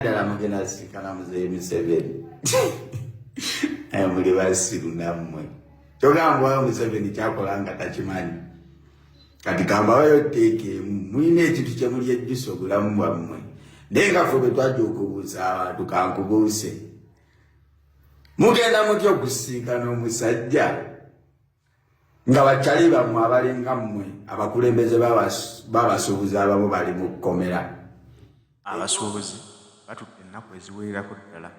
Ddala mugenda sinkana Muzeeyi Museveni. Aye muli basiru nammwe. Kyogamba wayo Museveni kyakola nga takimanyi. Kati kambawayo tteeka emu, mulina ekintu kye muli ejjusa obulamu bwammwe. Naye nga ffe bwe twajja okubuusa abantu kankubuuse. Mugenda mutya okusisinkana omusajja nga bakyali bammwe abalinga mmwe abakulembeze b'abasuubuzi abamu bali mu kkomera. Abasuubuzi batudde ennaku eziwererako ddala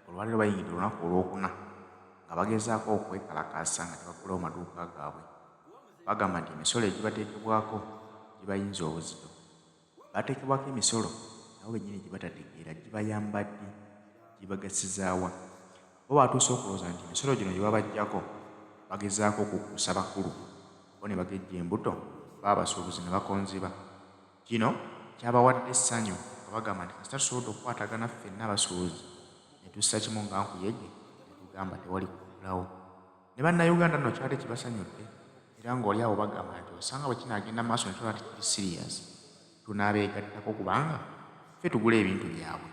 olwaleero bayingidde olunaku olwokuna nga bagezaako okwekalakaasa nga tebaggulawo maduuka gaabwe. Bagamba nti emisolo egibateekebwako gibayinza obuzito. Bateekebwako emisolo nabo bennyini gye batategeera gibayamba ddi, gibagasiza wa. Bo batuuse okulowooza nti emisolo gino gye babaggyako bagezaako okukkusa bakulu bo ne bagejja embuto bo abasuubuzi ne bakonziba. Kino kyabawadde essanyu nga bagamba nti kasita tusobodde okukwatagana ffenna abasuubuzi ne tussa kimu nga nkuyege ne tugamba tewali kuggulawo. Ne Bannayuganda nno kyabadde kibasanyudde era ng'oli awo bagamba nti osanga bwe kinaagenda mu maaso ne tulaba nti kiri siriyasi tunaabeegattako kubanga ffe tugula ebintu byabwe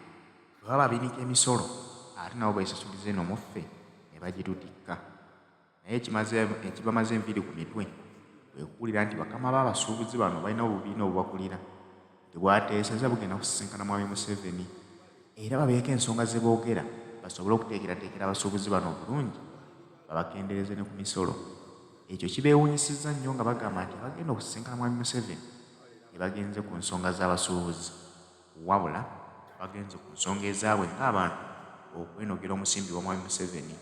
bwe baba babinika emisolo ate nabo beesasuliza eno mu ffe ne bagitutikka. Naye ekimaze ekibamaze enviiri ku mitwe kwe kuwulira nti bakama b'abasuubuzi bano balina obubiina obubakulira nti bwateesezza bugenda kusisinkana Mwami Museveni era babeeko ensonga ze boogera basobole okuteekerateekera abasuubuzi bano obulungi babakendeereze ne ku misolo. Ekyo kibeewuunyisizza nnyo nga bagamba nti abagenda okusisinkana Mwami Museveni tebagenze ku nsonga z'abasuubuzi wabula bagenze ku nsonga ezaabwe ng'abantu okwenogera omusimbi owa Mwami Museveni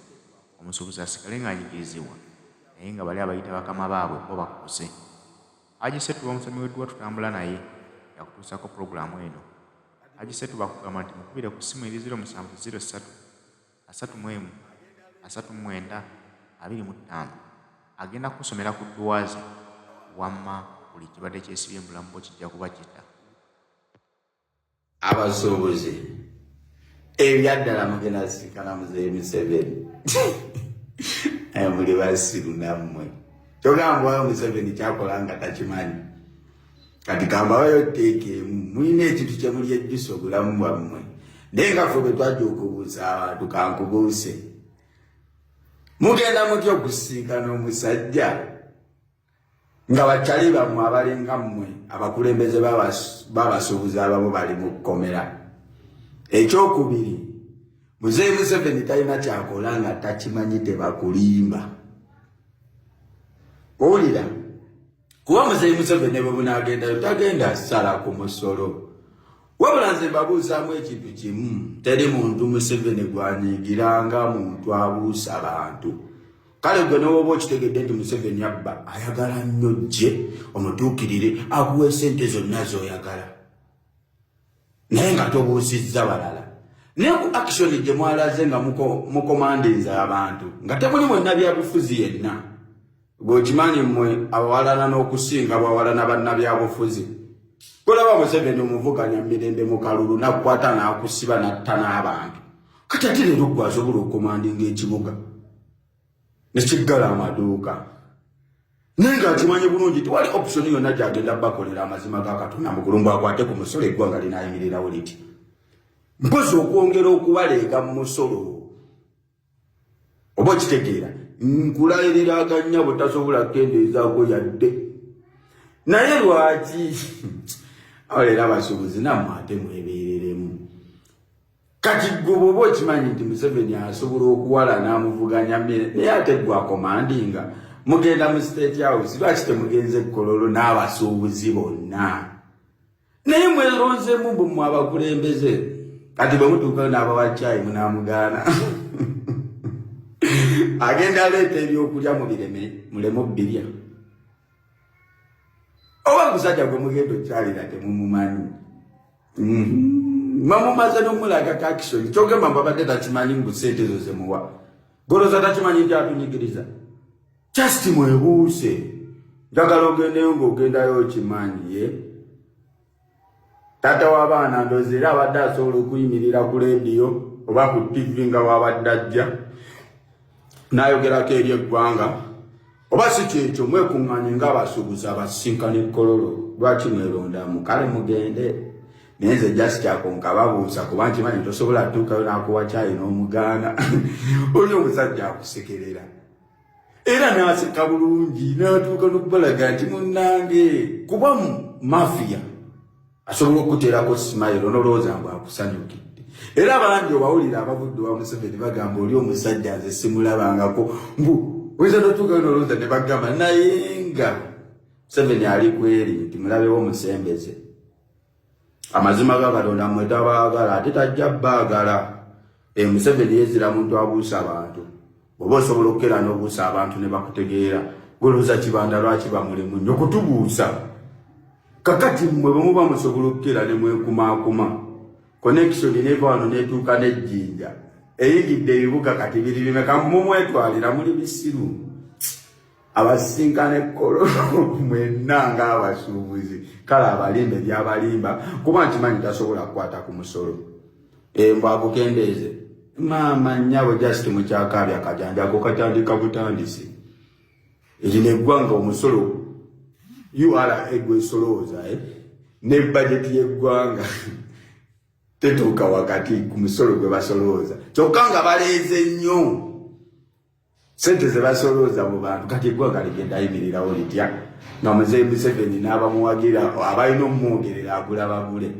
omusuubuzi asigale ng'anyigirizibwa naye nga bali abayita bakama baabwe bo bakkuse. Haji Ssetuba omusomi w'edduwa tutambula naye yakutuusaako pulogulaamu eno. Haji Ssetuba akugamba nti mukubire ku ssimu eri 0703 31 39 25 agenda kukusomera ku dduwa ze wamma buli ekibadde kyesibye mu bulamu bwo kijja kuba kita. Abasuubuzi ebyaddala mugenda sinkana Muzeeyi Museveni. Aye muli basiru nammwe. Kyogamba wayo Museveni kyakola nga takimanyi. Kati kambawayo tteeka emu, mulina ekintu kye muli ejjusa obulamu bwammwe. Naye nga ffe bwe twajja okubuusa abantu kankubuuse. Mugenda mutya okusisinkana omusajja nga bakyali bammwe abalinga mmwe abakulembeze b'abasuubuzi abamu bali mu kkomera. Ekyokubiri, Muzeeyi Museveni talina kyakola nga takimanyi tebakulimba. Owulira? Kuba Muzeeyi Museveni bwe bunaagendayo tagenda sala ku musolo. Wabula nze mbabuuzaamu ekintu kimu, teri muntu Museveni gwanyiigira nga muntu abuusa bantu. Kale gwe newoba okitegedde nti Museveni abba ayagala nnyo jje omutuukirire akuwe sente zonna z'oyagala naye nga tobuusizza balala. Naye ku action gye mwalaze nga mukomandinze abantu nga temuli mwenna byabufuzi yenna gweokimanyi mmwe abawalana n'okusinga bwawalana bannabyabufuzi. Golaba Museveni omuvuganya mirembe mu kalulu nakukwata n'akusiba n'atta n'abantu. Kati ate leero gwe asobola okukomandinga ekibuga nekiggala amaduuka naye nga akimanyi bulungi tewali option yonna gyagenda bakolera amazima ga Katonda mugulumbu akwate ku musolo eggwanga linayimirirawo liti mpozi okwongera okubaleega mu musolo oba okitegeera nkulayirira agannyabo tasobola kukendeezaako yadde naye lwaki awo leero abasuubuzi nammwe ate mwebeereremu. Kati gwe bwoba okimanyi nti Museveni asobola okuwala n'amuvuganya mmere naye ate gwe akomandinga mugenda mu State House lwaki temugenze Kololo n'abasuubuzi bonna naye mweronzemu mbu mmwe abakulembeze kati bwe mutuukayo n'abawa caayi munaamugaana agenda aleeta ebyokulya mubireme muleme obbirya oba musajja gwe mugenda okyalira temumumanyi. Mwamumaze n'omulaga kakisoni kyogamba mbabadde takimanyi mbu sente ezo zemuwa goloza takimanyi nti atunyigiriza just mwebuuse njagala ogendeyo ng'ogendayo okimanyi ye taata w'abaana ndozi era abadde asobola okuyimirira ku leediyo oba ku ttivi nga wabadde ajja n'ayogerako eri eggwanga oba si kyekyo mwekuŋŋaanye ng'abasuubuzi abasisinkana e Kololo lwaki mwerondamu kale mugende. Naye nze just ako nkababuuza, kuba nkimanyi tosobola tuukayo n'akuwa kyayi n'omugaana. Oli omusajja akusekerera era n'aseka bulungi, n'atuuka n'okubalaga nti munnange, kuba mafia asobola okukuteerako smile nolowooza mbu akusanyukidde. Era bangi obawulira abavudde wa Museveni bagamba, "Oli omusajja nze simulabangako." Mbu oyinza notuukayo nolowooza ne bagamba, naye nga Museveni ali kweri nti mulabewo omusembeze. Amazima ga Katonda, mmwe tabaagala, ate tajja baagala. E, Museveni yezira muntu abuusa abantu. Bw'oba osobola okukera n'obuusa abantu ne bakutegeera, golowooza Kibanda lwaki bamulimu nnyo kutubuusa? Kakati mmwe bwe muba musobola okukera ne mwekumaakuma, connection neva wano netuuka n'ejjinja, eyingidde ebibuga kati biri bimeka? Mumwetwalira muli bisiru. Abasinkana ekkololo mwenna ng'abasuubuzi, kale abalimba ebyabalimba, kuba nkimanyi tasobola kukwata ku musolo embw agukendeeze. Maama nnyabo, just mukyakaabya kajanja ako katandika butandisi. Erino eggwanga omusolo URA gwesolooza, eh? Ne bajeti y'eggwanga tetuuka wakati ku musolo gwe basolooza, kyokka nga baleeze nnyo sente ze basolooza mu bantu. Kati eggwanga ligenda yimirirawo litya nga Muzeeyi Museveni n'abamuwagira abalina omumwogerera agula bagule?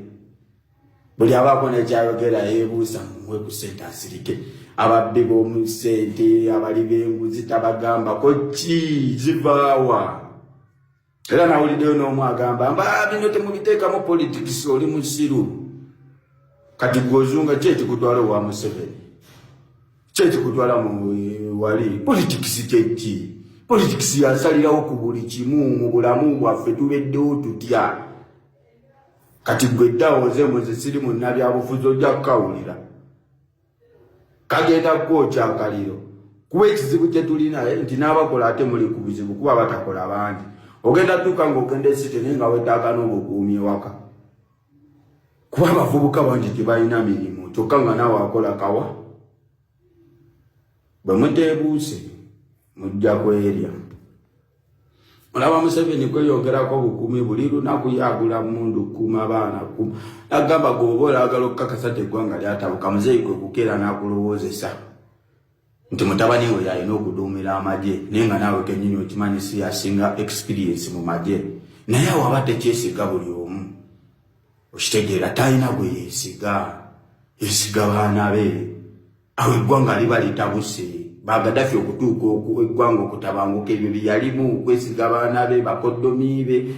Buli abaako nekyayogera yeebuusa, muwe ku sente asirike. Ababbi b'omu sente, abali b'enguzi, tabagambako ki zivaawa. Era nawuliddeyo n'omu agamba mba bino temubiteekamu politics. Oli musiru. Kati gwozunga ki ekikutwala owa Museveni? Ki ekikutwala mu wali politics? Kyeki politics? Yasalirawo ku buli kimu mu bulamu bwaffe. Tubeddewo tutya? Kati gwe ddawo nze muze siri munnabyabufuzi, ojja kukawulira kagenda kwokya akaliro. Kuba ekizibu kye tulina, eh, nti n'abakola ate muli ku buzibu, kuba batakola bangi. Ogenda tuuka ng'ogenda e city, naye nga wetaaga n'obukuumi ewaka, kuba abavubuka bangi tebalina mirimu, kyokka nga naawe akola kawa. Bwe muteebuuse mujja kwerya. Olaba Museveni kweyongerako obukuumi buli lunaku, yagula mundu kuuma baana. Agamba gweoba olagala okukakasa ti eggwanga lyatabuka, muzeeyi kwe kukeera n'akulowoozesa nti mutabani we yalina okuduumira amagye, naye nga naawe kennyini okimanyi si yasinga experience mu magye. Naye awo aba tekyesiga buli omu, okitegeera? Talina gwe yeesiga, yeesiga baana be. Awo eggwanga liba litabuse. Bagadafi okutuuka eggwanga okutabanguka, ebyo byeyalimu, okwesiga baana be, bakoddomi be.